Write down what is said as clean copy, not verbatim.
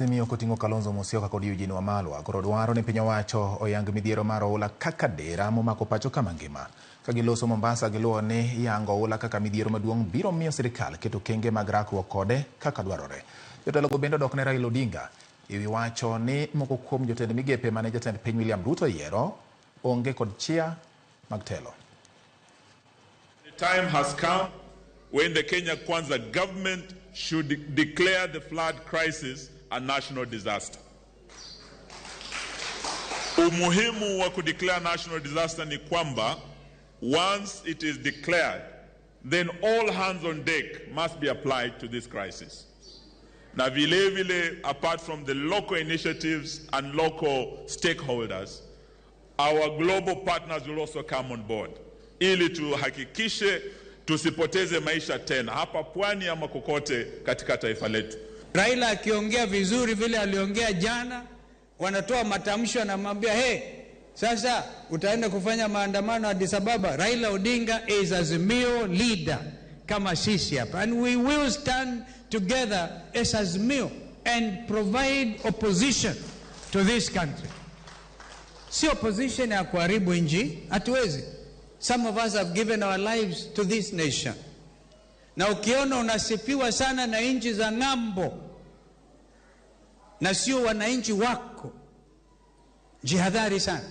Azimio koting'o Kalonzo Musyoka kod Eugene Wamalwa koro dwaro ni piny owacho oyang midhiero mar oula kaka dera momako pacho kama ngima. Ka giloso Mombasa giluwo ni yango oula kaka midhiero maduong' biro miyo sirikal keto okenge mag rakruok kode kaka dwarore. Jotelogo bende odok ne Raila Odinga ewi wacho ni moko kuom jotend migepe mane jatend piny William Ruto oyiero onge kod chia mag telo. The time has come when the Kenya Kwanza government should declare the flood crisis a national disaster. Umuhimu wa kudeclare national disaster ni kwamba once it is declared, then all hands on deck must be applied to this crisis. Na vile vile, apart from the local initiatives and local stakeholders, our global partners will also come on board ili tuhakikishe tusipoteze maisha tena hapa pwani ama kokote katika taifa letu. Raila akiongea vizuri vile aliongea jana, wanatoa matamsho, anamwambia hey, sasa utaenda kufanya maandamano Addis Ababa. Raila Odinga is Azimio leader kama sisi hapa, and we will stand together as Azimio and provide opposition to this country. Si opposition ya kuharibu nchi, hatuwezi. Some of us have given our lives to this nation. Na ukiona unasifiwa sana na nchi za ng'ambo na sio wananchi wako, jihadhari sana.